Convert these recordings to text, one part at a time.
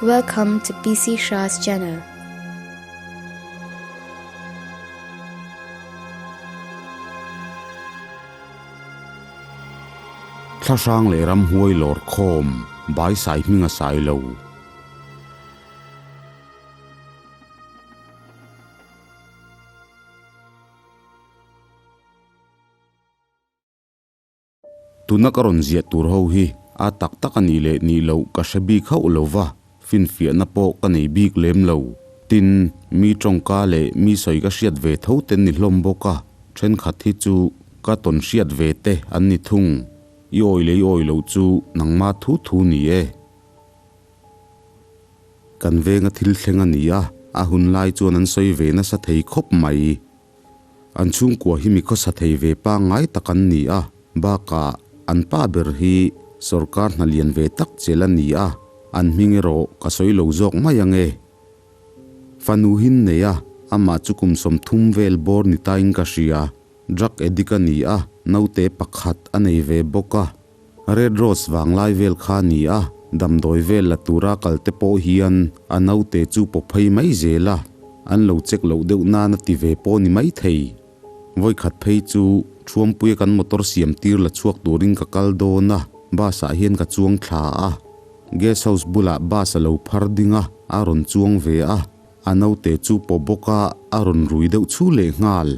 Welcome to PC Shah's channel. Thlahrang leh ramhuai lawr khawm bai sai hming a sai lo. Tuna ka rawn ziah tur ho hi a tak tak a nih leh nih loh ka hre bik hauh lo va, finfiahna pawh ka nei bik lem lo. Tin, mi tawngka leh mi sawi ka hriat ve tho te an ni hlawm bawk a, thenkhat hi chu ka tawn hriat ve te an ni thung. I awi leh i awi loh chu nangma thu thu ni e. Kan venga thil thleng a ni a, a hun lai chuan an sawi ve nasa thei khawp mai. An chhungkua hi mi khawsa thei ve pangngai tak an ni a, bakah an pa ber hi sorkar hna lian ve tak chel a ni a, an hming erawh ka sawi lo zawk mai ang e. Fanu hin nei a, amah chu kum 30 vel bawr ni tain ka hria, drug addict a ni a, naute pakhat a nei ve bawk a. Red Rose vanglai vel kha a ni a, damdawi vel la tura kal te pawh hian a naute chu paw phei mai zel a, an lo check loh deuh nan a ti ve pawh ni mai thei. Vawikhat phei chu Thuampuia kan motor siam tir la chhuak turin ka kal dawn a, bus ah hian ka chuang thla a. Guest house bulah bus a lo phar ding a, a rawn chuang ve a, a naute chu paw bawk a, a rawn rui deuh chhu leh nghal.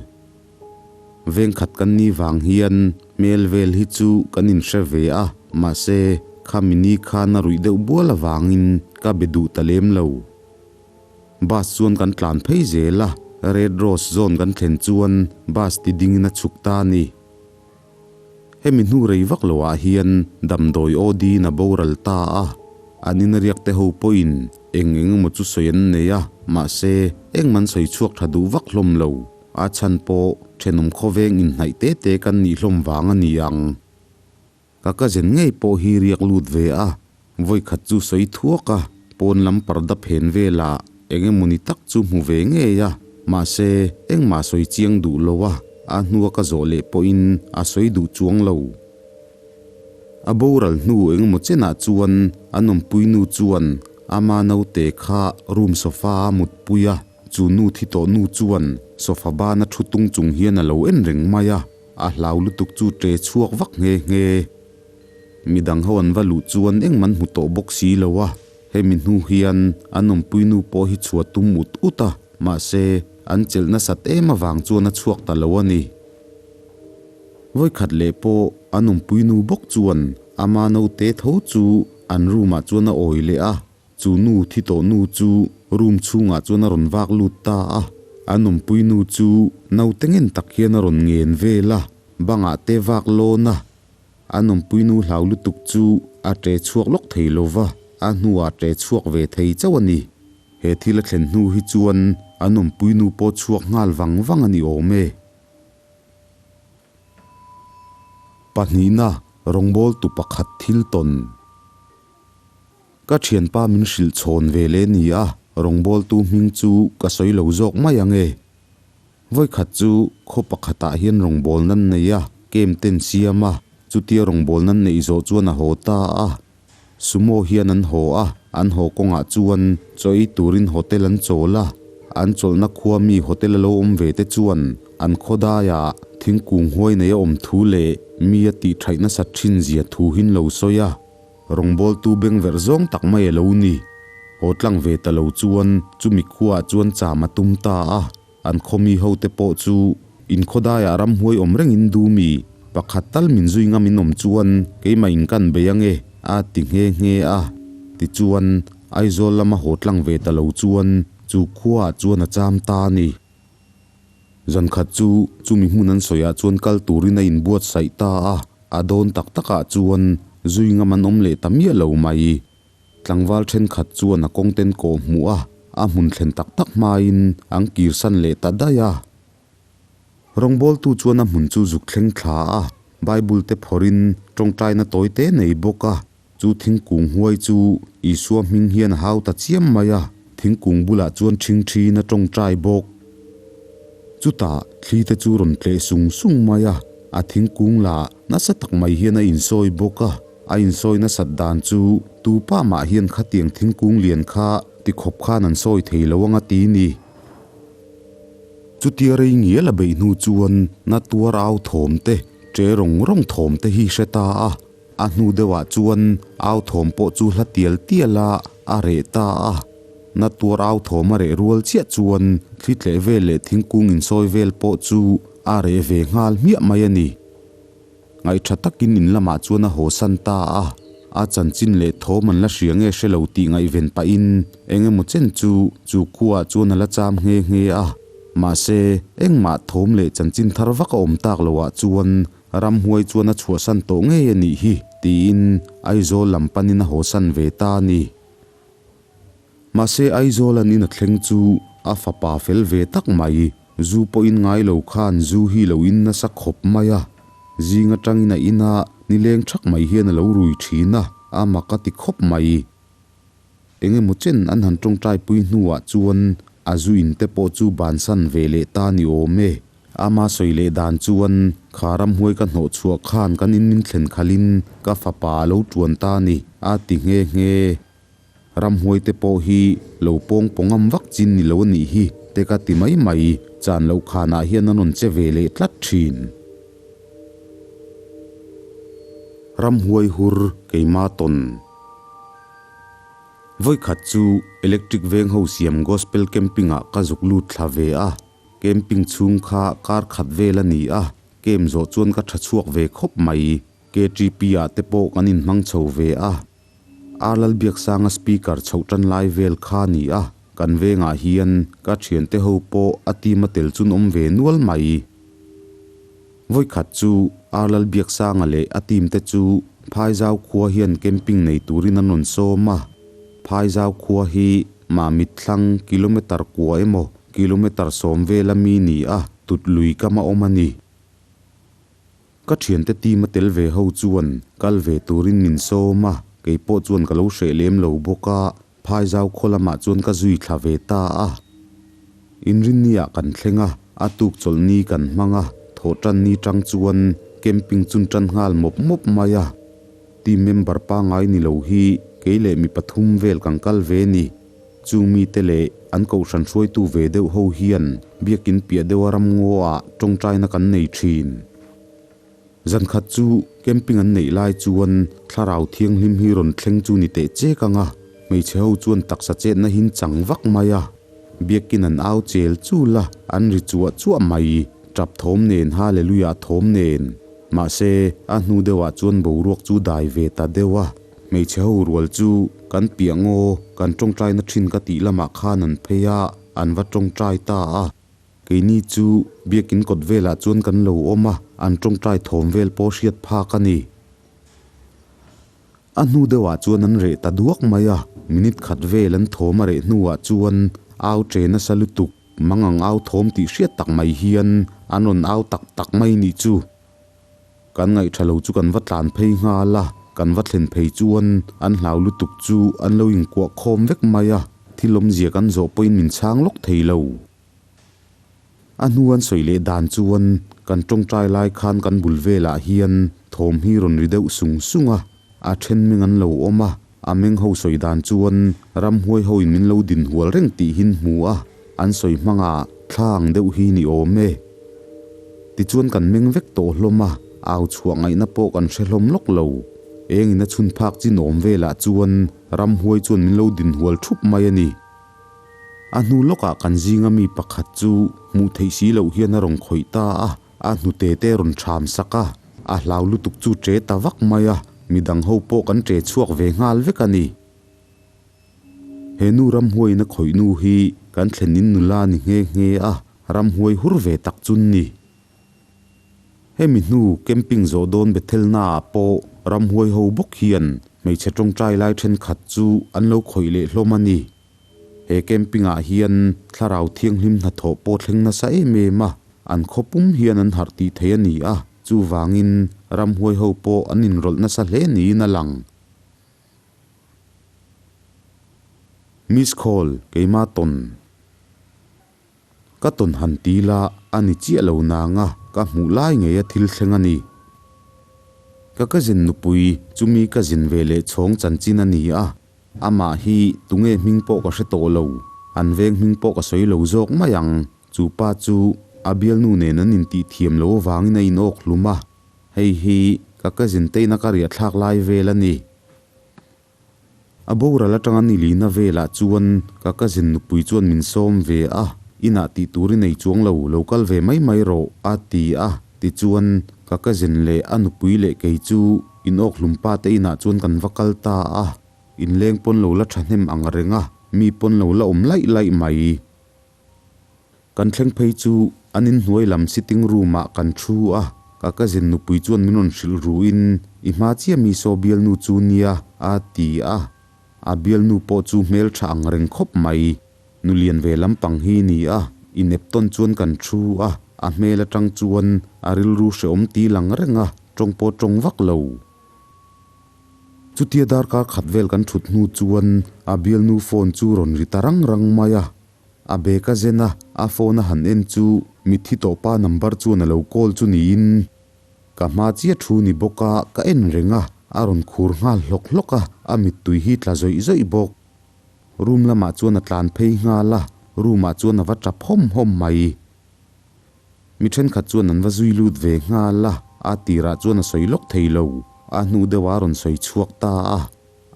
Vengkhat kan ni vang hian hmel vel hi chu kan inhre ve a, mahse khami ni khan a ruih deuh bual avangin ka be duh ta lem lo. Bus chuan kan tlan phei zel a, Red Rose zawn kan thlen chuan bus ti dingin a chhuk ta a ni. Hemi hnu rei vak loah hian damdawi OD in a boral ta a, an inriak te ho pawhin eng eng emaw chu sawi an nei a, mahse engman sawi chhuak tha duh vak hlawm lo. A chhan pawh thenawm khawveng inhnaih te te kan nih hlawm vang a ni ang. Ka cousin ngei pawh hi riak lut ve a, vawikhat chu sawi thuak a, pawn lam parda phen velah eng emawni tak chu hmu ve ngei a, mahse engmah sawi chiang duh lo a, a hnua ka zawh leh pawhin a sawi duh chuang lo. A boral hnu eng emaw chenah chuan an awmpuinu chuan ama naute kha room sofa a mutpui a, Chu nu thi tawh nu chuan sofa bana thu tung chung hian a lo en reng mai a, a hlau lutuk chu ṭe chhuak vak nghe nghe. Midang ho an va luh chuan engmah an hmu tawh bawk si lo a, hemi hnu hian an awmpui nu pawh hi chhuah tum ut ut a, mahse an chelh nasat em avang chuan a chhuak ta lo a ni. Vawikhat leh pawh an awmpui nu bawk chuan ama naute tho chu an room ah chuan a awi leh a, Chu nu thi tawh nu chu room chhungah chuan a rawn vak lut ta a, an awmpui nu chu naute ngen tak hian a rawn ngen vel a, bangah te vak lawn a. An awmpui nu hlau lutuk chu a ṭe chhuak lawk thei lo va, a hnuah a ṭe chhuak ve thei chauh a ni. He thil a thlen hnu hi chuan an awmpui nu pawh chhuak nghal vang vang a ni awm e. Pahnihna, rawngbawltu pakhat thil tawn. Ka thianpa min hrilh chhawn ve leh ni a, rawngbawltu hming chu ka sawi lo zawk mai ang e. Vawikhat chu khaw pakhatah hian rawngbawlna an nei a, camp ten siam a, chutia rawngbawlna an neih zawh chuan a haw ta a. Sumo hian an haw a, an haw kawngah chuan chaw ei turin hotel an chawl a, an chawlhna khua mi hotel a lo awm ve te chuan an khawdaiah thingkung huai nei a awm thu leh mi a tihṭhaih nasat ṭhin zia thu hin lo sawi a. Rawngbawltu bengverh zawng tak mai a lo ni. Haw tlang ve ta lo chuan chumi khuaah chuan cham a tum ta a, an khawmi hote pawh chu inkhawdaiah ramhuai awm rengin dumi pakhat tal min zui ngam in awm chuan keimah in kan bei ange a ti nghe nghe a. Tichuan, Aizawl lama haw tlang ve ta lo chuan chu khuaah chuan a cham ta a ni. Zankhat chu chumi hmun an sawiah chuan kal turin a inbuatsaih ta a, a dawn tak takah chuan zui ngam an awm leh ta miah lo mai. Tlangval thenkhat chuan a kawngten kawh hmuh a, a hmun thlen tak tak hmain an kirsan leh ta daih a. Rawngbawltu chuan a hmun chu zuk thleng thla a, Bible te phawrhin tawngtaina tawi te nei bawk a, chu thingkung huai chu Isua hming hian a hau ta chiam mai a, thingkung bulah chuan ṭhingṭhiin a tawngtai bawk. Chutah thli te chu rawn tleh sung sung mai a, a thingkung lah nasa tak mai hian a insawi bawk a. A insawi nasat dan chu tu pa mah hian khatiang thingkung lian kha ti khawp khan an sawi thei lo anga ti ni. Chutia rei ngial a beih hnu chuan na tuar au thawm te, ṭe rawng rawng thawm te hi hre ta a. A hnu deuhah chuan au thawm pawh chu hla tial tial a, a reh ta a. Na tuar au thawm a reh rual chiah chuan thli tleh vel leh thingkung insawi vel pawh chu a reh ve nghal hmiah mai a ni. Ngaihṭha takin in lamah chuan a hawsan ta a, a chanchin leh thawm an la hria nge hre lo tih ngaihven pahin eng emaw chen chu chu khuaah chuan a la cham nghe nghe a. Mahse, engmah thawm leh chanchin thar vak a awm tak loah chuan ramhuai chuan a chhuahsan tawh ngei a nih hi tiin Aizawl lam panin a hawsan ve ta a ni. Mahse Aizawl an in a thleng chu a fapa fel ve tak mai, zu pawhin ngai lo khan zu hi lo in nasa khawp mai a. Zing atangin a in a, nileng thak mai hian a lo rui thin a, a mak a ti khawp mai. Engemaw chen an han tawngtai pui hnuah chuan a zu in te pawh chu bansan ve leh ta ni awm e. Ama sawi leh dan chuan kha ramhuai ka hnawh chhuah khan kan in min thlen khalhin ka fapa a lo tuan ta ni a ti nghe nghe. Ramhuai te pawh hi lo pawng pawngam vak chin ni lo a nih hi te ka ti mai mai, chan loh khanah hian a rawn che ve leh tlat thin. Ramhuai hur keima tawn. Vawikhat chu Electric veng ho siam Gospel Camping ah ka zuk lut thla ve a, camping chhung kha kar khat vel a ni a, camp zawh chuan ka tha chhuak ve khawp mai, KTP ah te pawh kan inhmang chho ve a. Ar Lalbiaksanga speaker chhoh tan lai vel kha ni a, kan vengah hian ka thiante ho pawh a team a tel chun awm ve nual mai. Vawikhat chu Ar Lalbiaksanga leh a team te chu Phaizau khua hian camping nei turin an rawn sawm a, Phaizau khua hi Mamit thlang kilometre kua emaw kilometre 10 vel ami ni a, tut lui kam a awm a ni. Ka thiante team a tel ve ho chuan kal ve turin min sawm a, kei pawh chuan ka lo hreh lem lo bawk a, Phaizau khaw lamah chuan ka zui thla ve ta a. Inrinni-ah kan thleng a, a tuk chawlhni kan hmang a, thawhtanni tang chuan camping chun tan nghal mawp mawp mai a. Team member pangngai ni lo hi kei leh mi pathum vel kan kal ve ni. Chung mite leh an kohhran hruaitu ve deuh ho hian biakin piah deuha ramngaw ah tawngtaina kan nei thin. Zankhat chu camping an neih lai chuan thlarau thianghlim hi rawn thleng chu ni teh chek ang a, hmeichhe ho chuan taksa chetna hin chang vak mai a, biakin an au chel chul a, an ri chuah chuah mai, tap thawm nen Hallelujah thawm nen. Mahse, a hnu deuhah chuan boruak chu dai ve ta deuh a. Hmeichhe ho rual chu kan piah ngaw, kan tawngtaina thin ka tih lamah khan an phei a, an va tawngtai ta a. Keini chu biakin kawt velah chuan kan lo awm a, an tawngtai thawm vel pawh hriat phak a ni. A hnu deuhah chuan an reh ta duak mai a, minute khat vel an thawm a reh hnuah chuan au che nasa lutuk, mangang au thawm tih hriat tak mai hian an rawn au tak tak mai nih chu. Kan ngaihṭha lo chu kan va tlan phei nghal a, kan va thlen phei chuan an hlau lutuk chu an lo inkuah khawm vek mai a, thil awmzia kan zawh pawhin min chhang lawk thei lo. A hnu an sawi leh dan chuan kan ṭawngṭai lai khan kan bul velah hian thawm hi rawn ri deuh sung sung a, a ṭhen meng an lo awm a, a meng ho sawi dan chuan ramhuai hoin min lo din hual reng tih hin hmu a, an sawi hmangah thla ang deuh hi ni awm e. Tichuan kan meng vek tawh hlawm a, au chhuah ngaihna pawh kan hre hlawm lawk lo. Engin a chhun phak chin awm velah chuan ramhuai chuan min lo din hual thup mai a ni. A hnu lawkah kan zinga mi pakhat chu hmuh theih si loh hian a rawn khawih ta a, a hnute te rawn ṭham sak a, a hlau lutuk chu ṭe ta vak mai a, midang ho pawh kan ṭe chhuak ve nghal vek a ni. He nu ramhuaiin a khawih nu hi kan thlenin nula ni nghe nghe a, ramhuai hur ve tak chun ni. Hemi hnu camping zawh dawn Bethel naah pawh ramhuai ho bawk hian hmeichhe tawngtai lai thenkhat chu an lo khawih leh hlawm a ni. He camping ah hian thlarau thianghlim hnathawh pawh thleng nasa em em a, an khaw pum hian an harh tih thei a ni a, chuvangin ramhuai ho pawh an inrawlh nasa hle niin a lang. Miss call keima tawn. Ka tawn han ti la a ni chiah lo nanga ka hmuh lai ngei a thil thleng a ni. Ka cousin nupui chumi ka zin ve leh chhawng chanchin a ni a, amah hi tunge hming pawh ka hre tawh lo, an veng hming pawh ka sawi lo zawk mai ang. Chu pa chu a bialnu nen an intih thiam lo avangin a inawk hlum a, hei hi ka cousin teina ka riah thlak lai vel a ni. A boral atanga ni lina velah chuan ka cousin nupui chuan min sawm ve a, inah tih tur i nei chuang lo, lo kal ve mai mai rawh a ti a, tichuan ka cousin leh a nupui leh kei chu inawk hlum pa te inah chuan kan va kal ta a, inleng pawn lo la thahnem ang reng a, mi pawn lo la awm laih laih mai. Kan thleng phei chu an inhnuai lam sitting room ah kan thu a, ka cousin nupui chuan min rawn hrilh ruin i hma chiah mi saw bialnu chu nia a ti a, a bialnu pawh chu hmeltha ang reng khawp mai. Nu lian ve lampang hi ni a, inep tawn chuan kan thu a, a hmel atang chuan a rilru hrehawm ti lang reng a, tawng pawh tawng vak lo. Chutia darkar khat vel kan thut hnu chuan a bialnu phone chu rawn ri ta rang rang mai a, A bag a zen a, a phone a han en chu mitthi tawh pa number chuan a lo call chu niin ka hma chiah thu ni bawk a, ka en reng a, a rawn khur nghal hlawk hlawk a, a mittui hi tla zawih zawih bawk. Room lamah chuan a tlan phei nghal a, room ah chuan a va tap hawm hawm mai. Mi thenkhat chuan an va zui lut ve nghal a, a tirah chuan a sawi lawk thei lo, a hnu deuh a rawn sawi chhuak ta a.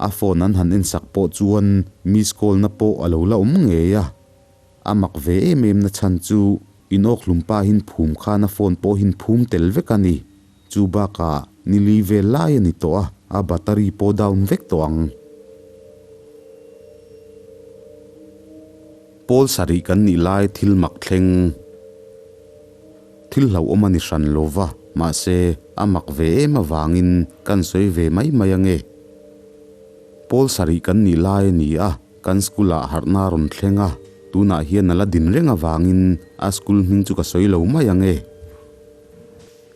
A phone an han ensak pawh chuan miss call na pawh a lo la awm ngei a. A mak ve em em na chhan chu inawk hlum pa hin phum khan a phone pawh hin phum tel vek a ni. Chu bakah ni li vel lai a ni tawh a, a battery pawh down vek tawh ang. Pawl sarih kan nih lai thil mak thleng. Thil hlauhawm a ni hran lo va, mahse, a mak ve em avangin kan sawi ve mai mai ange. Pawl sarih kan nih lai a ni a, kan school ah harhna a rawn thleng a, tunah hian a la din reng avangin a school hming chu ka sawi lo mai ange.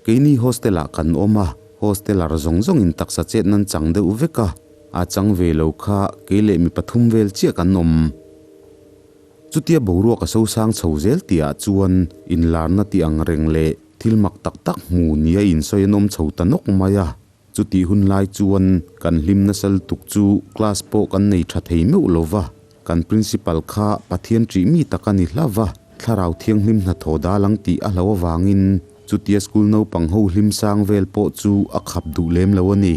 Keini hostel ah kan awm a, hosteler zawng zawngin taksa chet nan chang deuh vek a, a chang ve lo kha kei leh mi pathum vel chiah kan awm. Chutia boruak a sosang chho zel tihah chuan inlarna tih ang reng leh thil mak tak tak hmu nia insawi an awm chho ta nawk mai a. Chutih hun lai chuan kan hlim nasa lutuk chu class pawh kan nei tha thei meuh lo va, kan principal kha Pathian ṭih mi tak a ni hlauh va, thlarau thianghlim hnathawh dal ang tih a hlauh avangin chutia school naupang ho hlim sang vel pawh chu a khap duh lem lo a ni.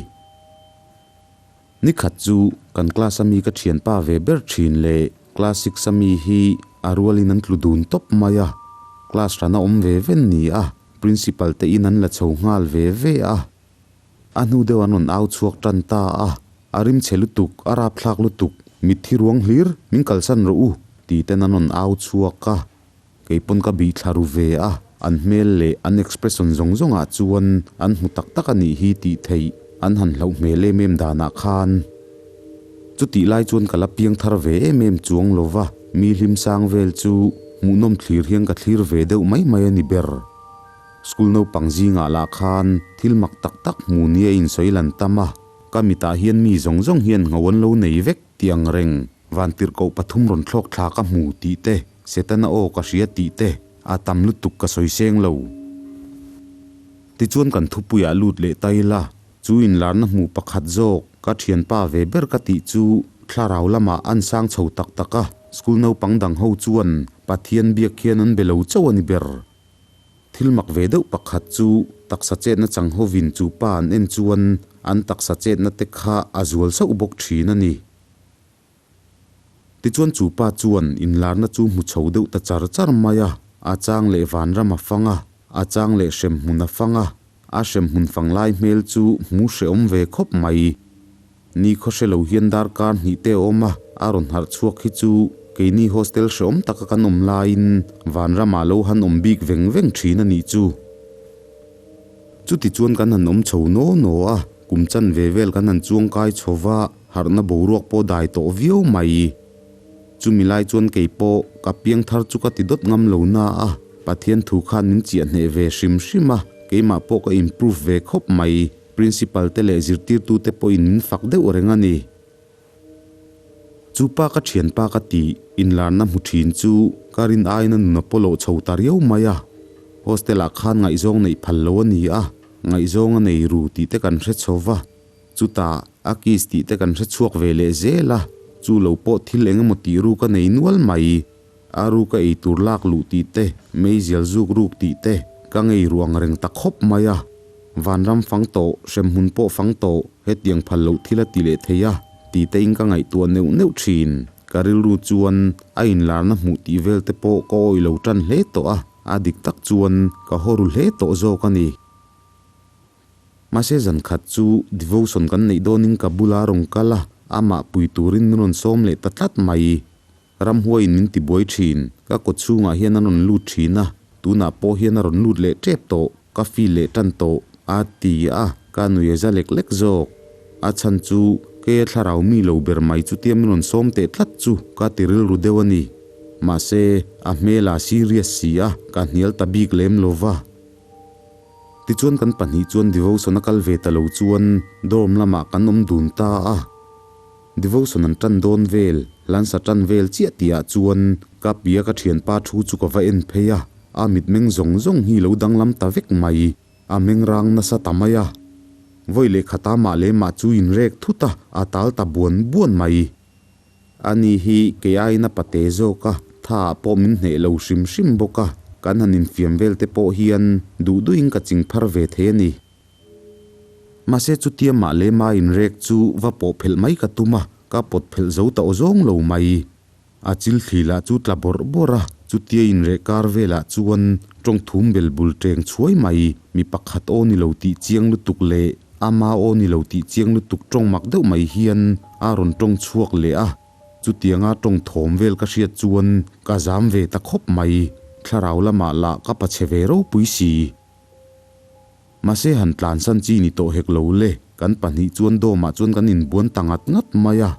Nikhat chu kan class a mi ka thianpa ve ber thin leh class six a mi hi a rualin an tlu dun tawp mai a, class hrana awm ve ven ni a, principal te in an la chho nghal ve ve a. A hnu deuh an rawn au chhuak tan ta a, a rim chhe lutuk, a rapthlak lutuk, mitthi ruang hlir, min kalsan rawh u, ti ten an rawn au chhuak a. Kei pawn ka bih thla ru ve a, an hmel leh an expression zawng zawngah chuan an hmu tak tak a nih hi tih theih an han hlauh hmel em em danah khan. Chutih lai chuan ka la piang thar ve em em chuang lo va, mi hlim sang vel chu hmuhnawm thlir hian ka thlir ve deuh mai mai a ni ber. School naupang zingah lah khan thil mak tak tak hmu nia insawi lan tam a, ka mitah hian mi zawng zawng hian ngho an lo nei vek tih ang reng. Vantirhkoh pathum rawn thlawk thla ka hmu tih te, Setana aw ka hria tih te, a tam lutuk ka sawi seng lo. Tichuan kan thupuiah lut leh ta ila, chu inlarna hmu pakhat zawk ka thianpa ve ber ka tih chu thlarau lamah an sang chho tak tak a, school naupang dang ho chuan Pathian biak hian an be lo chauh a ni ber. Thil mak ve deuh pakhat chu taksa chetna chang hovin chu pa an en chuan an taksa chetna te kha a zual sauh bawk thin a ni. Tichuan chu pa chuan inlarna chu hmu chho deuh ta char char mai a, a chang leh vanram a fang a, a chang leh hremhmun a fang a, a hremhmun fang lai hmel chu hmu hrehawm ve khawp mai. Ni khaw hre lo hian darkar hnih te a awm a, a rawn harh chhuak hi chu keini hostel hrehawm taka kan awm laiin vanramah lo han awm bik veng veng thin a nih chu. Chutichuan kan han awm chho naw naw a, kum chanve vel kan han chuangkai chho va, Harhna boruak pawh dai tawh viau mai. Chumi lai chuan kei pawh ka piang thar chu ka ti dawt ngam lo na a, Pathian thu khan min chiah hneh ve hrim hrim a, keimah pawh ka improve ve khawp mai. Principal te leh zirtirtu te pawhin min fak deuh reng a ni. Chu pa ka thianpa ka tih inlarna hmu thin chu ka rin aiin a nun a pawlawh chho ta riau mai a. Hostel ah khan ngaihzawng neih phal lo a ni a. Ngaihzawng a nei ru tih te kan hre chho va, chutah a kiss tih te kan hre chhuak ve leh zel a, chu lo pawh thil eng emaw tih ruk a nei nual mai. A ruk a ei tur lak luh tih te, meizial zuk ruk tih te ka ngei ruang reng ta khawp mai a. Vanram fang tawh, hremhmun pawh fang tawh, hetiang phal loh thil a ti leh thei a tih te in ka ngaihtuah neuh neuh thin. Ka rilru chuan a inlarna hmuh tih vel te pawh ka awih lo tan hle tawh a, a dik tak chuan ka haw ru hle tawh zawk a ni. Mahse zan khat chu devotion kan neih dawnin ka bula rawn kal a, amah pui turin min rawn sawm leh ta tlat mai. Ramhuaiin min ti buai thin, ka kawt chhungah hian a rawn lut thin a, tunah pawh hian a rawn lut leh tep tawh, ka feel leh tan tawh, a ti a, ka nui a za lek lek zawk. A chhan chu keia thlarau mi lo ber mai chutia min rawn sawm teh tlat chu ka ti rilru deuh a ni. Mahse, a hmel a serious si a, ka hnial ta bik lem lo va. Tichuan kan pahnih chuan devotion a kal ve ta lo chuan dorm lamah kan awm dun ta a. Devotion an tan dawn vel, hlansa tan vel chiah tihah chuan ka pia ka thianpa thu chu ka va en phei a, a mitmeng zawng zawng hi lo danglam ta vek mai, a meng rang nasa ta mai a. Vawi leh khata mah leh mah chu inrek thut a, a tal ta buan buan mai. Ani hi kei aiin a pate zawk a, tha ah pawh min hneh lo hrim hrim bawk a, kan han infiam vel te pawh hian duh duhin ka ching phar ve thei a ni. Mahse chutia mah leh mah inrek chu va pawh phelh mai ka tum a, ka pawt phelh zo ta awzawng lo mai. A chil thli lah chu tla bawrh bawrh a, chutia inreh kar velah chuan tawng thum bel bul teng chhuai mai, mi pakhat aw ni lo tih chiang lutuk leh ama aw ni lo tih chiang lutuk tawng mak deuh mai hian a rawn tawng chhuak leh a. Chutianga tawng thawm vel ka hriat chuan ka zam ve ta khawp mai, thlarau lamah lah ka pachhe ve ropui si. Mahse han tlansan chi ni tawh hek lo le, kan pahnih chuan dawmah chuan kan inbuan ta ngat ngat mai a.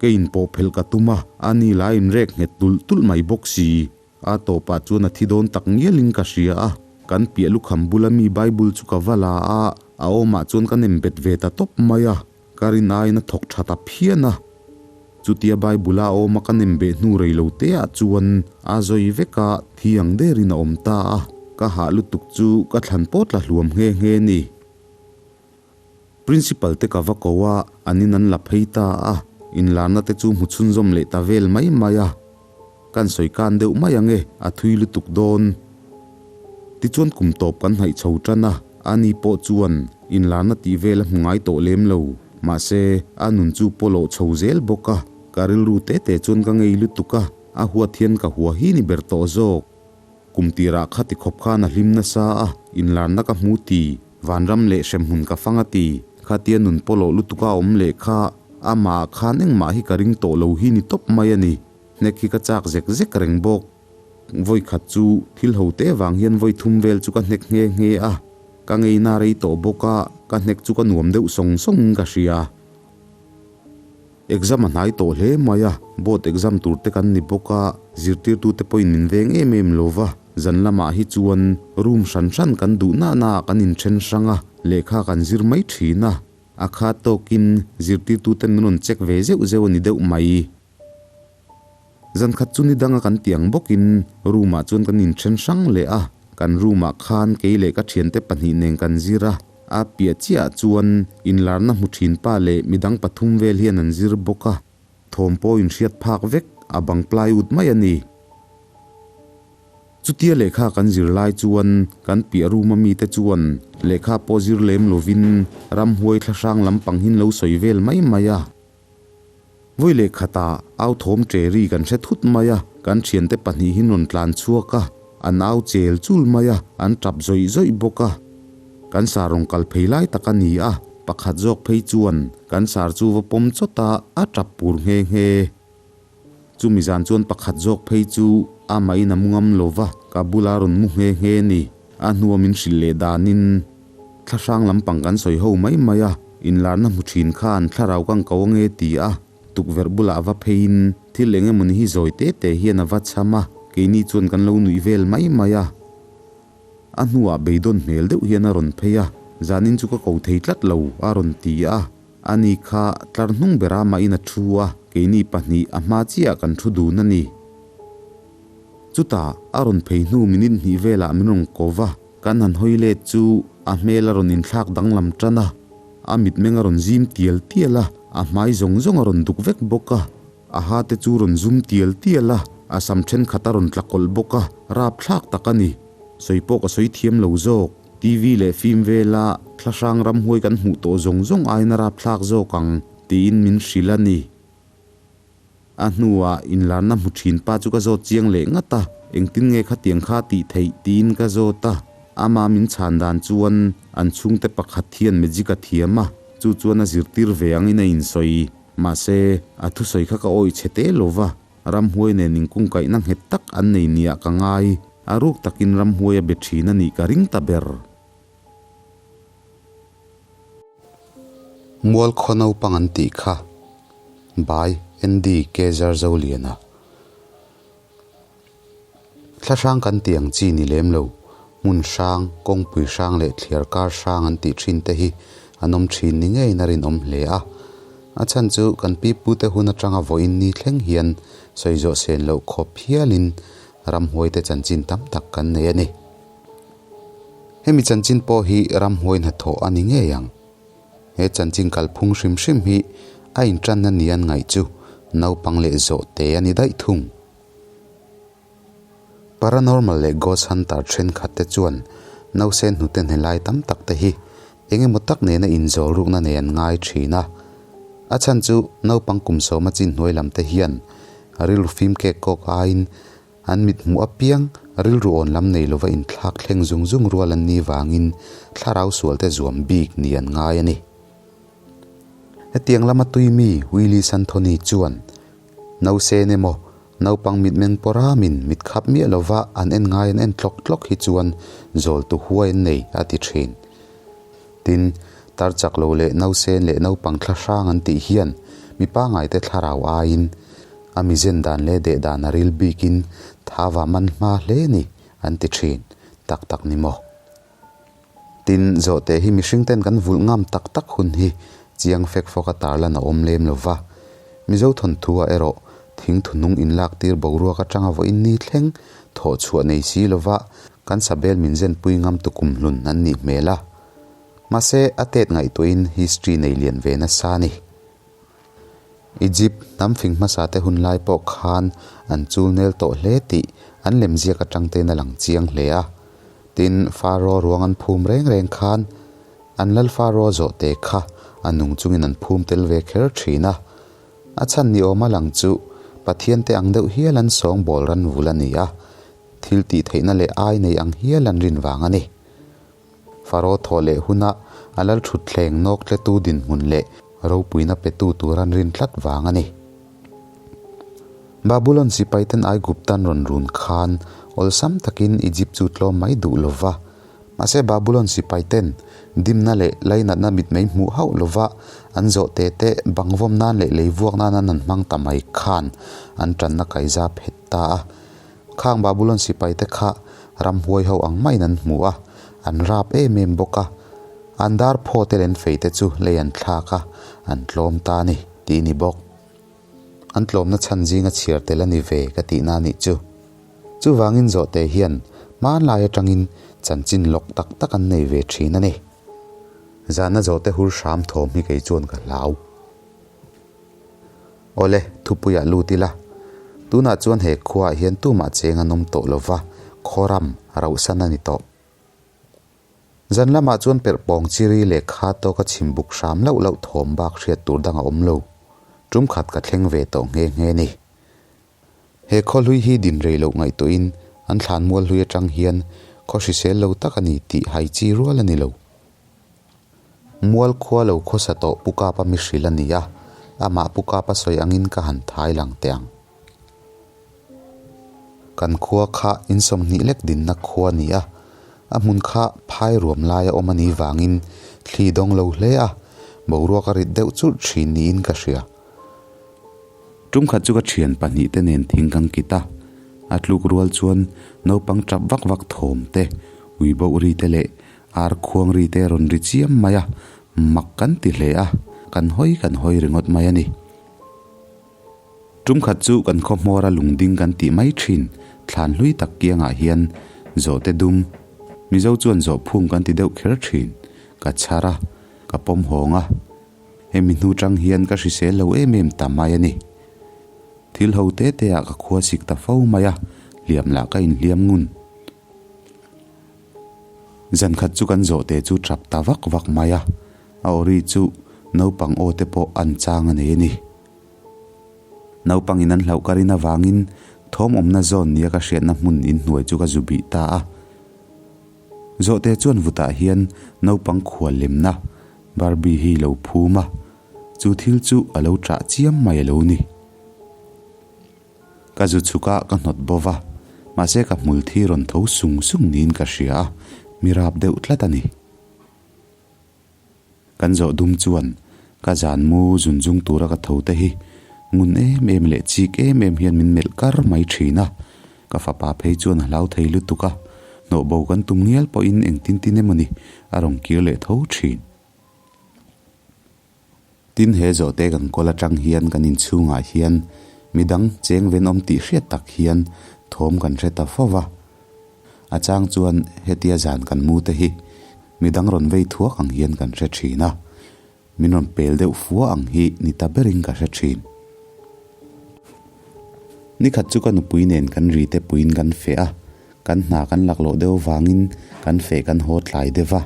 Ka inpawh phelh ka tum a, a ni la inrek nghet tulh tulh mai bawk si. A tawpah chuan a thi dawn tak ngialin ka hria a, kan piah lukham bula mi Bible chu ka va la a, a awmah chuan ka nem bet ve ta tawp mai a, ka rin aiin a thawk tha ta phian a. Chutia Bible a awma ka nem beh hnu rei lo te ah chuan a zawi vek a, thi ang derin a awm ta a, ka hah lutuk chu ka thlan pawt la hluam nghe nghe ni. Principal te ka va ko a, an in an la phei ta a, inlarna te chu hmu chhunzawm leh ta vel mai mai a. Kan sawi kan deuh mai ang e, a thui lutuk dawn. Tichuan kum tawp kan hnaih chho tan a, ani pawh chuan inlarna tih vel a hmu ngai tawh lem lo. Mahse, a nun chu pawlawh chho zel bawk a, ka rilru te te chuan ka ngei lutuk a, a huat hian ka hua hi ni ber tawh zawk. Kum tirah kha ti khawp khan a hlim nasa a, inlarna ka hmu ti, vanram leh hremhmun ka fang a ti, khatia nun pawlawh lutuk a awm leh kha amah khan engmah hi ka ring tawh lo hi ni tawp mai a ni. Hnek hi ka chak zek zek reng bawk. Vawi khat chu thil ho te vang hian vawi thum vel chu ka hnek nghe nghe a, ka ngeina rei tawh bawk a, ka hnek chu ka nuam deuh sawng sawngin ka hria. Exam a hnai tawh hle mai a, board exam tur te kan ni bawk a, zirtirtute pawhin min veng em em lo va, zan lamah hi chuan room hran hran kan duh na na ah kan inthen hrang a, lehkha kan zir mai thin a, a khat tawkin zirtirtuten min rawn check ve zeuh zeuh a ni deuh mai. Zan khat chu ni danga kan tih ang bawkin room ah chuan kan inthen hrang leh a, kan room ah khan kei leh ka thiante pahnih nen kan zir a, a piah chiah ah chuan inlarna hmu thin pa leh midang pathum vel hian an zir bawk a, thawm pawh inhriat phak vek a bang plywood mai a ni. Chutia lehkha kan zir lai chuan kan piah room a mite chuan lehkha pawh zir lem lovin ramhuai thlahrang lampang hin lo sawi vel mai mai a. Vawi leh khatah au thawm ṭe ri kan hre thut mai a, kan ṭhiante pahnih hi rawn tlan chhuak a, an au chel chul mai a, an ṭap zawih zawih bawk a. Kan sar rawn kal phei lai tak a ni a, pakhat zawk phei chuan kan sar chu va pawm chawt a, a ṭap pur nghe nghe. Chumi zan chuan pakhat zawk phei chu amahin a mu ngam lo va, ka bula rawn mu nghe nghe ni. A hnua min hrilh leh danin thlahrang lampang kan sawi ho mai mai a, inlarna hmu thin khan thlarau ka ang ko ange ti a, tukverh bulah va pheiin thil eng emawni hi zawi te te hian a va cham a, keini chuan kan lo nuih vel mai mai a. A hnuah beidawn hmel deuh hian a rawn phei a, zanin chu ka ko thei tlat lo a rawn ti a, ani kha tlar hnung bera mahin a thu a, keini pahnih a hma chiah kan thu dun a ni. Chutah a rawn phei hnu minute hnih velah min rawn ko va, kan han hawi let chu A hmel a rawn inthlak danglam tan a, a mitmeng a rawn zim tial tial a, a hmai zawng zawng a rawn duk vek bawk a, a ha te chu rawn zum tial tial a, a sam thenkhat a rawn tla kawlh bawk a, rapthlak tak a ni. Sawi pawh ka sawi thiam lo zawk. TV leh film vela thlahrang ramhuai kan hmuh tawh zawng zawng aiin a rapthlak zawk ang tiin min hrilh a ni. A hnuah inlarna hmu thin pa chu ka zawt chiang leh ngat a, engtin nge khatiang kha tih theih tiin ka zawt a, ama min chhan dan chuan an chhungte pakhat hian magic a thiam a, chu chuan a zirtir ve angin a insawi. Mahse, a thusawi kha ka awih chhe te lo va, ramhuai nen inkungkaihna nghet tak an nei niah ka ngai, a ruk takin ramhuai a be thin a nih ka ring ta ber. Mual khaw naupang an tih kha by Andy K Zarzoliana. Thla hrang kan tih ang chi ni lem lo, hmun hrang, kawngpui hrang leh thliar kar hrang an tih thin te hi an awm thin ni ngeiin a rinawm hle a. A chhan chu kan pi pute hun atanga vawiin ni thleng hian sawi zawh sen loh khawp hialin ramhuaite chanchin tam tak kan nei a ni. Hemi chanchin pawh hi ramhuai hnathawh a ni ngei ang. He chanchin kalphung hrim hrim hi a intanna ni an ngaih chu naupang leh zawhte a ni daih thung. Paranormal leh ghost hunter thenkhat te chuan nausen hnute hne lai tam tak te hi eng emaw tak nena inzawl rukna nei an ngai thin a. A chhan chu naupang kum sawma chin hnuai lam te hian rilru fim kek kawk aiin An mit hmuh apiang rilru awn lam nei lova inthlak thleng zung zung rual an nih vangin thlarau sualte zuam bik ni an ngai a ni. Hetiang lama tui mi Willie Santhony chuan Nausen emaw naupang mitmeng pawramin mit khap miah lova an en ngai an en tlawk tlawk hi chuan zawltu huai an nei a ti thin. Tin, tar chak lo leh nausen leh naupang thla hrang an tih hian mi pangaite thlarau aiin A mizen dan leh deh dan a ril bikin thava man hma hle ni an ti thin tak tak ni maw? Tin, zawhte hi mihring ten kan vulh ngam tak tak hun hi chiang fek fawk a tarlan a awm lem lo va. Mizo thawnthu ah erawh thing thunung inlak tir boruak atanga vawiin ni thleng thawh chhuah nei si lova kan sabel min zenpui ngam tukum hlun an nih hmel a. Mahse, a tet ngaihtuahin history nei lian ve nasa a ni. Egypt hnam fing hmasa te hun lai pawh khan an chul nel tawh hle tih an lemziak atang tein a lang chiang hle a. Tin, Pharaoh ruang an phum reng reng khan an lal Pharaoh zawh te kha a nung chungin an phum tel ve kher thin a. A chhan ni awm a lang chu Pathian te ang deuh hial an sawngbawl ran vul a ni a, thil tih theihna leh ai nei ang hial an rin vang a ni. Faro thawh leh huna a lal thutthleng nawk tletu dinhmun leh ropuina petu tur an rin tlat vang a ni. Babulon sipaiten Aiguptan rawn run khan awlsam takin Egypt chu tlawm mai duh lo va. Mahse Babulon sipaiten dimna leh lainatna mitmei hmuh hauh lo va an zawh te te bangvawm nan leh leivuak nan an han hmang ta mai khan an tanna kaiza phet ta a. Khang Babulon sipaite kha ramhuai ho ang maiin an hmu a, an rap em em bawk a. An dar phaw te leh an fei te chu lei an thlak a, an tlawm ta a ni, tih ni bawk. An tlawmna chhan zinga chhiar tel a ni ve ka tihna a nih chu. Chuvangin zawhte hian hmanlai atangin chanchin lawk tak tak an nei ve thin a ni. Zahna zawhte hur hram thawm hi kei chuan ka hlau. Awle, thupuiah lut ila. Tunah chuan he khuaah hian tumah cheng an awm tawh lo va, khawram rauhsan a ni tawh. Zan lamah chuan perh pawng chiri leh kha tawka chhim buk hram loh loh thawm bak hriat tur dang a awm lo. Tum khat ka thleng ve tawh nghe nghe ni. He khaw hlui hi din rei loh ngaihtuahin an thlan mual hlui atang hian khaw hrisel lo tak a ni tih hai chi rual a ni lo. Mual khua lo khawsa tawh Pu Kapa mi hrilh a ni a, amah Pu Kapa sawi angin ka han thai lang teh ang. Kan khua kha in 20 lek dinna khua a ni a, a hmun kha phai ruam laia awm a nih vangin thli dawng lo hle a, boruak a rit deuh churh thin niin ka hria. Tumkhat chu ka thian pahnihte nen thing kan kit a, a tluk rual chuan naupang tap vak vak thawm te, ui boh ri te leh ar khuang ri te rawn ri chiam mai a, mak kan ti hle a, kan hawi kan hawi ringawt mai a ni. Tumkhat chu kan khaw hmawra lungding kan tih mai thin thlan hlui tak kiangah hian zawhte dum. Mizo chuan zawhphung kan ti deuh kher thin. Ka chhar a, ka pawm hawng a. Hemi hnu tang hian ka hrisel lo em em ta mai a ni. Thil ho te te ah ka khua sik ta fo mai a, hliam lah ka inhliam ngun. Zan khat chu kan zawh te chu tap ta vak vak mai a, a awri chu naupang aw te pawh an chang a nei a ni. Naupangin an hlauh ka rin avangin thawm awmna zawn nia ka hriatna hmun inhnuai chu ka zu bih ta a. Zawhte chuan vutah hian naupang khual lemna Barbie hi lo phum a, chu thil chu a lo ṭah chiam mai a lo ni. Ka zu chhuk a, ka hnawt bo va, mahse ka hmul thi rawn tho sung sung niin ka hria a, mi rap deuh tlat a ni. Kan zawh dum chuan ka zan mu zun zung tura ka tho te hi ngun em em leh chik em em hian min melh kar mai thin a, ka fapa phei chuan a hlau thei lutuk a, hnawh bo kan tum ngial pawhin engtin tin emawni a rawn kir leh tho thin. Tin he zawhte kan kawl atang hian kan inchhungah hian midang cheng venawm tih hriat tak hian thawm kan hre ta fo va, a chang chuan hetia zan kan mu te hi midang rawn vei thuak ang hian kan hre thin a, min rawn pel deuh fua ang hi ni ta berin ka hre thin. Nikhat chu ka nupui nen kan ri te puiin kan feh a, kan hna kan laklawh deuh vangin kan feh kan haw tlai deuh va.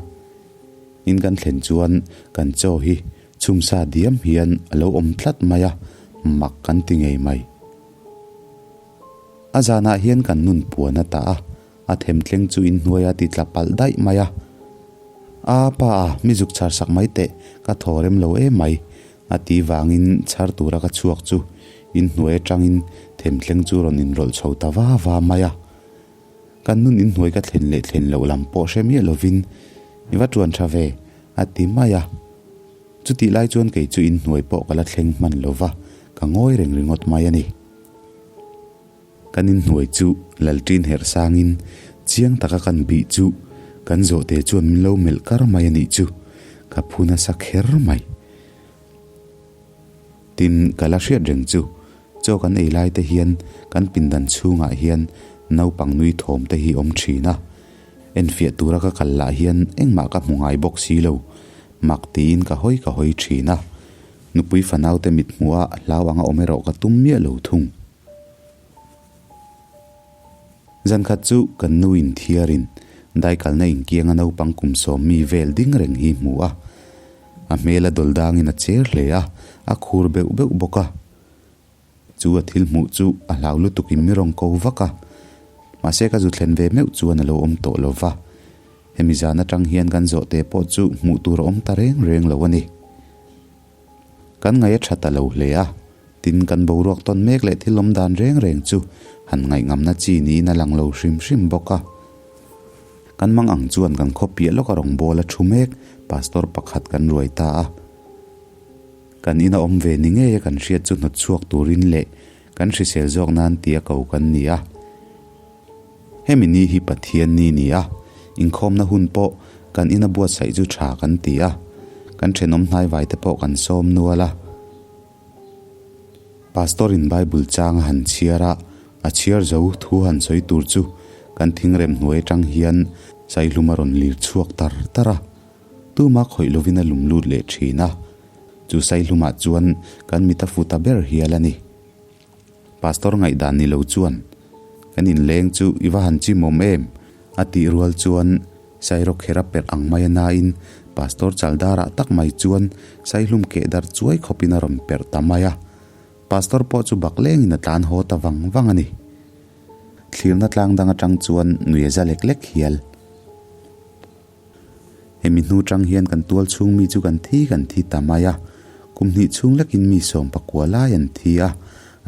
In kan thlen chuan kan chaw hi chhumsa diam hian a lo awm tlat mai a, mak kan ti ngei mai. A zanah hian kan nun puan a tah a, a themtleng chu inhnuai a ti tla palh daih mai a. A pa a, mi zuk chhar sak mai teh, ka thaw rem lo em mai, a ti vangin chhar tura ka chhuak chu inhnuai atangin themtleng chu rawn inrawlh chho ta va va mai a. Kan nun inhnuai ka thlen leh thlen loh lam pawh hre miah lovin i va tuan tha ve, a ti mai a. Chutih lai chuan kei chu inhnuai pawh ka la thleng hman lo va, ka ngawi reng ringawt mai a ni. Kan inhnuai chu Lalṭin herh sangin chiang taka kan bih chu kan zawhte chuan min lo melh kar mai a nih chu, ka phu nasa kher mai. Tin, ka la hriat reng chu, chaw kan ei lai te hian kan pindan chhungah hian naupang nui thawm te hi awm thin a. Enfiah tura ka kal lah hian engmah ka hmu ngai bawk si lo, mak tiin ka hawi ka hawi thin a. Nupui fanaute mit hmuh a hlau anga awm erawh ka tum miah lo thung. Zankhat chu kan nu in thiarin daikalna inkianga naupang kum sawm mi vel ding reng hi hmu a. A hmel a dawl dangin a cher hle a, a khur beuh beuh bawk a. Chu a thil hmuh chu a hlau lutukin mi rawn ko vak a. Mahse ka zu thlen ve meuh chuan a lo awm tawh lo va. Hemi zan atang hian kan zawhte pawh chu hmuh tur a awm ta reng reng lo a ni. Kan ngaih a tha ta lo hle a, tin kan boruak tawn mek leh thil awm dan reng reng chu han ngaihngamna chi niin a lang lo hrim hrim bawk a. Kan mang ang chuan kan khaw piah lawka rawngbawla thu mek Pastor pakhat kan ruai ta a. Kan ina awm ve ni ngeia kan hriat chu hnawt chhuak turin leh kan hrisel zawk nan tia ko kan ni a. Hemi ni hi Pathian ni ni a, inkhawmna hun pawh kan ina buatsaih chu tha kan ti a, kan thenawm hnaivai te pawh kan sawm nual a. Pastor in Bible chang a han chhiar a, a chhiar zo thu han sawi tur chu kan thingrem hnuai atang hian saihlum a rawn lir chhuak tar tar a, tuma khawih lovin a lum lut leh thin a, chu saihlumah chuan kan mit a fu ta ber hial a ni. Pastor ngaihdan ni lo chuan, Kan inleng chu i va han chimawm em? a tih rual chuan Sairawkher a perh ang mai a nain Pastor Chaldarah tak mai chuan Saihlum keh dar chuai khawpin a rawn perh ta mai a. Pastor pawh chu bak lengin a tlan haw ta vang vang a ni. Thlirna tlang dang atang chuan nui a za lek lek hial. Hemi hnu tang hian kan tual chhung mi chu kan thi kan thi ta mai a, kum hnih chhung lekin mi sawm pakua lai an thi a,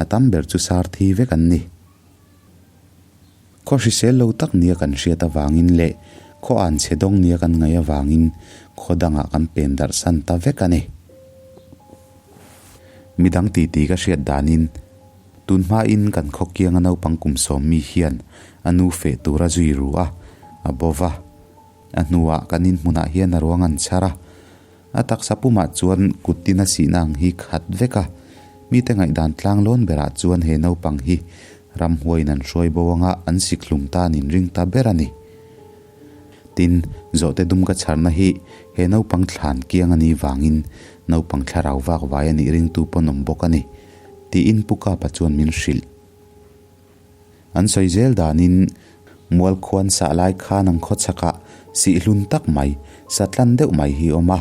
a tam ber chu sar thi vek an ni. Khaw hrisel lo tak nia kan hriat avangin leh khaw an chhe dawng nia kan ngaih avangin khaw dangah kan pen darh san ta vek a ni. Midang titi ka hriat danin tun hmain kan khaw kianga naupang kum sawm mi hian a nu feh tur a zui ru a, a bo va. A hnuah kan inhmunah hian a ruang an chhar a, a taksa pumah chuan kut tin a sihna ang hi khat vek a, mite ngaihdan tlang lawn berah chuan he naupang hi ramhuaiin an hruai bo anga an sikhlum ta an inring ta ber a ni. Tin, zawhte dum ka chharna hi he naupang thlan kiang a nih vangin naupang thlarau vak vai a nih ringtu pawn awm bawk a ni, tiin Pu Kapa chuan min hrilh. An sawi zel danin mual khuan sah lai khan an khaw chhakah sih hlun tak mai, satlan deuh mai hi a awm a.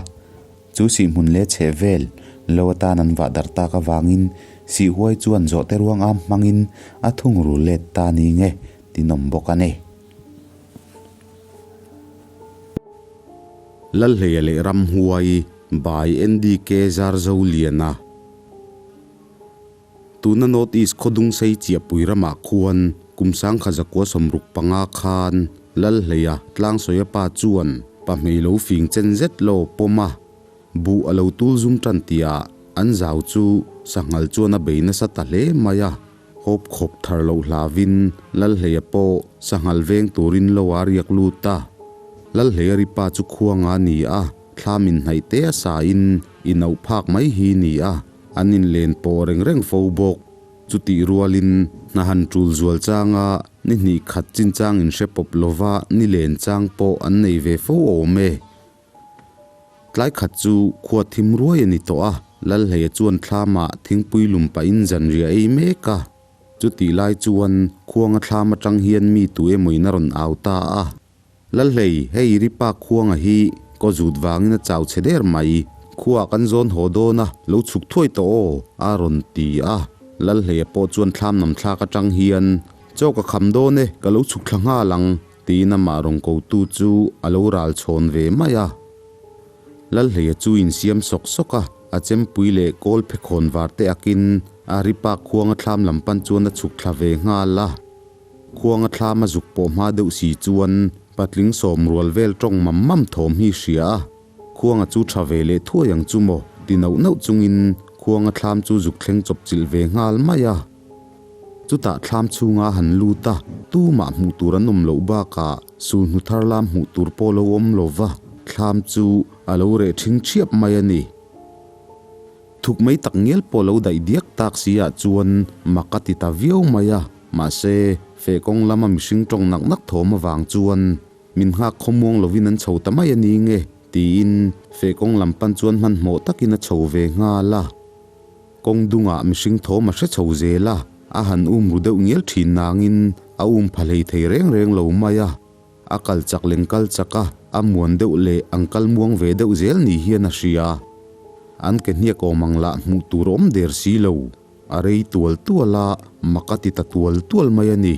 Chu sih hmun leh chheh vel lo atan an vah darh tak avangin sih huai chuan zawhte ruang am hmangin a thungrul let ta ni nge tinawm bawk a ni. Lalhleia leh Ramhuai by NDK Zarzoliana. Tuna North East khawdung sei chiahpui ramah khuan kum sangkha zakua 65 khan Lalhleia Tlangsawia pa chuan pahmei lo fing chen zet lo pawm a, buh a lo tul zum tan tihah an zau chu sanghal chuan a bei nasa ta hle mai a. Hawp khawp thar loh hlavin Lalhleia pawh sanghal veng turin lo a riak lut a. Lalhleia ri pa chu khuanga a ni a, thlam inhnaih te a sain inauh phak mai hi ni a, an inlen pawh reng reng fo bawk. Chutih rualin hna han tul zual changa ni hnih khat chinchang inhre pawp lova ni len chang pawh an nei ve fo awm e. Tlai khat chu khua thim ruai a ni tawh a, Lalhleia chuan thlamah thingpui lum pahin zanriah ei mek a. Chutih lai chuan khuanga thlam atang hian mi tu emawin a rawn au ta a. Lalhlei, hei i ripa khuanga hi kaw zut vangin a chau chhe der mai, khuaah kan zawn haw dawn a, lo chhuk thuai tawh aw, a rawn ti a. Lalhleia pawh chuan thlam nam thlak atang hian, Chaw ka kham dawn e, ka lo chhuk thla nghal ang, Tiin amah rawn kotu chu a lo ral chhawn ve mai a. Lalhleia chu insiam sawk sawk a, a chempui leh kawl phe khawn var te akin a ripa khuanga thlam lam pan chuan a chhuk thla ve nghal a. Khuanga thlam a zuk pawh hma deuh si chuan patling sawm rual vel tawng mam mam thawm hi hria a. Khuanga chu tha ve leh thuai ang chu maw ti nauh nauh chungin khuanga thlam chu zuk thleng chawp chilh ve nghal mai a. Chutah thlam chhunga han lut a, tumah hmuh tur an awm loh bakah sulhnu thar lam hmuh tur pawh lo awm lo va, thlam chu a lo reh ṭhing ṭhiap mai a ni. Thuk mai tak ngial pawh lo daih diak tak si ah chuan mak a ti ta viau mai a, mahse, feh kawng lama mihring ṭawng nak nak thawm avang chuan min nghak khawmuang lovin an chho ta mai a ni nge tiin feh kawng lam pan chuan hmanhmawh takin a chho ve nghal a. Kawng dungah mihring thawm a hre chho zel a, a han um ru deuh ngial thin nangin a um pha hlei thei reng reng lo mai a. A kal chak leng kal chak a, a muan deuh leh ang kal muang ve deuh zel ni hian a hria. An ke hniak awm ang lah hmuh tur awm der si lo, a rei tual tual a, mak a ti ta tual tual mai a ni.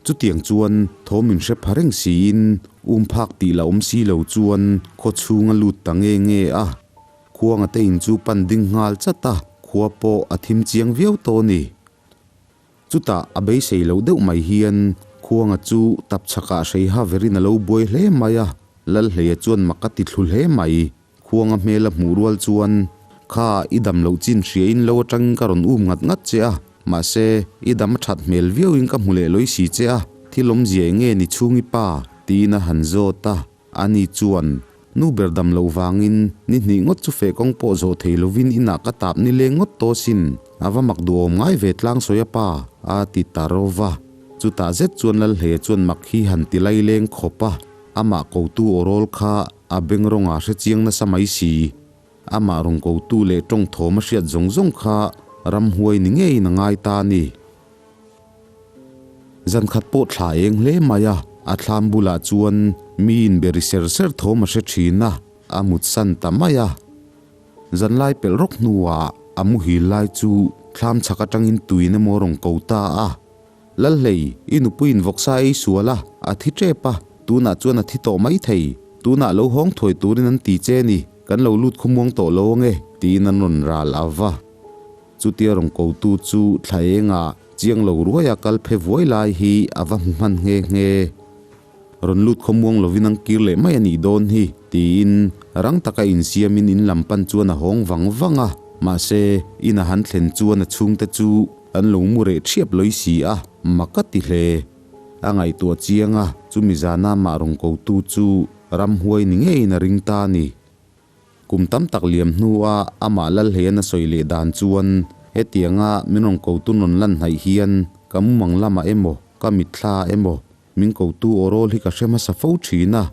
Chutiang chuan thawm in hre pha reng siin um phak tih la awm si lo chuan khaw chhung a lut ta nge nge a. Khuanga te in chu pan ding nghal chat a, khua pawh a thim chiang viau tawh a ni. Chutah a beisei loh deuh mai hian Khuanga chu tap chhakah hreiha verin a lo buai hle mai a, Lalhleia chuan mak a ti thlu hle mai. Khuanga hmel a hmuh rual chuan, Kha, i dam loh chin hria in lo atangin ka rawn um ngat ngat che a, mahse, i dam a that hmel viauin ka hmu leh lawi si che a, thil awmzia eng nge ni chhung i pa? tiin a han zawt a. Ani chuan, Nu ber dam loh vangin ni hnih ngawt chu feh kawng pawh zawh thei lovin inah ka tap ni leng ngawt tawh sin, a va mak duhawm ngai ve tlang sawi a pa, a ti ta ro va. Chutah zet chuan Lalhleia chuan mak hi han ti lai leng khawp a, amah kotu aw rawl kha a beng rawnga hre chiang nasa mai si. Amah rawn kotu leh tawng thawm a hriat zawng zawng kha ramhuai ni ngeiin a ngai ta a ni. Zan khat pawh thla eng hle mai a, a thlam bulah chuan mi inberi ser ser thawm a hre thin a, a mutsan ta mai a. Zan lai pelh rawk hnuah a muhil lai chu thlam chhak atangin tuin emaw rawn ko ta a. Lalhlei, i nupuiin vawksa ei sual a, a thi tep a, tunah chuan a thi tawh mai thei. Tunah lo hawng thuai turin an ti che ni, kan lo lut khawmuang tawh lo ange, tiin an rawn ral a va. Chutia rawn kotu chu thla engah chiang lo ruaia kal phe vuai lai hi a va hmu hman nghe nghe. Rawn lut khawmuang lovin an kir leh mai a nih dawn hi, tiin rang taka insiamin in lam pan chuan a hawng vang vang a. Mahse, in a han thlen chuan a chhungte chu an lo mu reh ṭhiap lawi si a, mak a ti hle. A ngaihtuah chiang a, chumi zana mah rawn kotu chu ramhuai ni ngeiin a ring ta a ni. Kum tam tak liam hnua amah Lalhleian a sawi leh dan chuan, Hetianga min rawn ko tu rawn lan hnaih hian ka mumang lamah emaw, ka mitthla emaw, min kotu aw rawl hi ka hre hmasa fo thin a,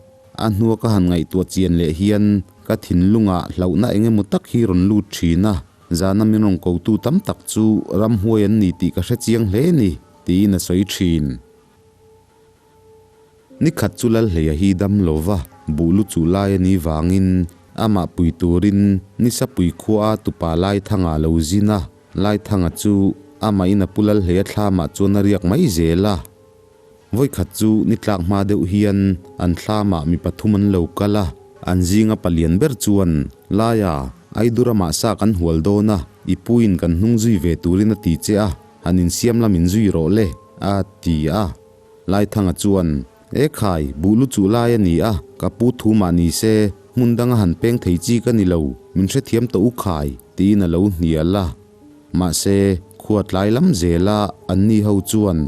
a hnua ka han ngaihtuah chian leh hian ka thinlungah hlauhna eng emaw tak hi rawn lut thin a, zana min rawn kotu tam tak chu ramhuai an ni tih ka hre chiang hle ni, tiin a sawi thin. Ni khat chu Lalhleia hi dam lo va, buh lu chuh lai a nih vangin amah pui turin Nisapui khua a tupa Laithanga lo zin a, Laithanga chu amahin a pu Lalhleia thlamah chuan a riak mai zel a. Vawikhat chu ni tlak hma deuh hian an thlamah mi pathum an lo kal a, an zinga palian ber chuan, Laia, Aidur amah sa kan hual dawn a, i puin kan hnung zui ve turin a ti che a, han insiam lam inzui rawh le, a ti a. Laithanga chuan, E khai, buh lu chuh lai a ni a, ka pu thu mah ni se, hmun danga han peng thei chi ka ni lo, min hrethiam tawh u khai, tiin a lo hnial a. Mahse, khua tlai lam zela anni ho chuan,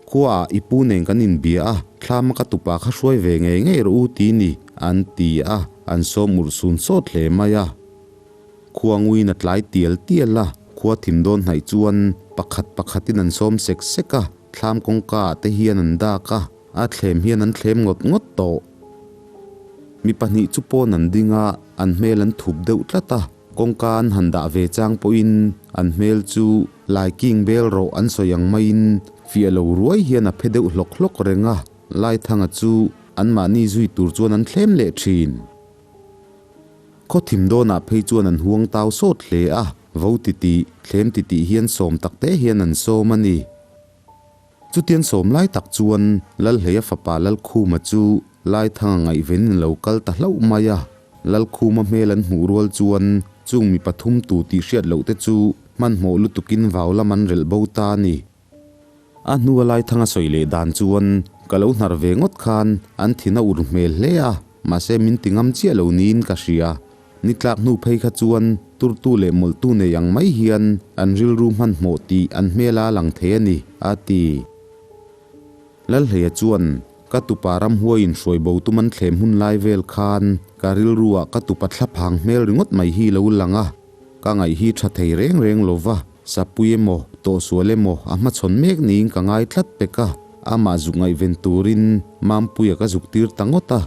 Khuaah i pu nen kan inbia a, thlama ka tupa kha hruai ve ngei ngei rawh u ti ni, an ti a, an sawm urh sun sawt hle mai a. Khua nguiin a tlai tial tial a, khua thim dawn hnaih chuan pakhat pakhatin an sawm sek sek a, thlam kawngka ah te hian an dak a, a thlem hian an thlem ngawt ngawt tawh. Mi pahnih chu pawn an ding a, an hmel an thup deuh tlat a, kawngka an han dah ve chang pawhin an hmel chu lai king bel rawh an sawi ang maiin fiah lo ruai hian a phe deuh hlawk hlawk reng a, Laithanga chu anmahni zui tur chuan an thlem leh thin. Khaw thim dawnah phei chuan an huang tau sawt hle a, vo titih, thlem titih hian sawm tak te hian an sawm a ni. Chutian sawm lai tak chuan Lalhleia fapa Lalkhuma chu Laithanga ngaihven in lo kal ta hlauh mai a, Lalkhuma hmel an hmuh rual chuan chung mi pathum tu tih hriat loh te chu hmanhmawh lutukin vau lam an relh bo ta a ni. A hnua Laithanga sawi leh dan chuan ka lo hnar ve ngawt khan an thin a ur hmel hle a, mahse min ti ngam chiah lo niin ka hria. Ni tlak hnu phei kha chuan turtu leh mawlhtu nei ang mai hian an rilru hmanhmawh tih an hmel a lang thei a ni, a ti. Lalhleia chuan ka tupa ramhuai inhruai bo tum an thlem hun lai vel khan ka rilruah ka tupa thlaphang hmel ringawt mai hi lo lang a, ka ngaih hi tha thei reng reng lo va. Sapui emaw, tawhsual emaw a hmachhawn mek niin ka ngai tlat pek a, amah zuk ngaihven turin Mampuia ka zuk tir ta ngawt a.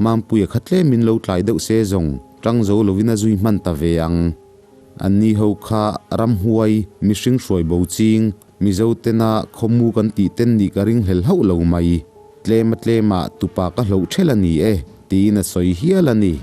Mampuia kha tlemin lo tlai deuh se zawng, tang zo lovin a zui hman ta ve ang. Anni ho kha ramhuai, mihring hruai bo ching, Mizo tena khawmu kan tih ten nih ka ringhlel hauh lo mai. Tlema tlemah tupa ka hloh ṭhel a ni e, tiin a sawi hial a ni.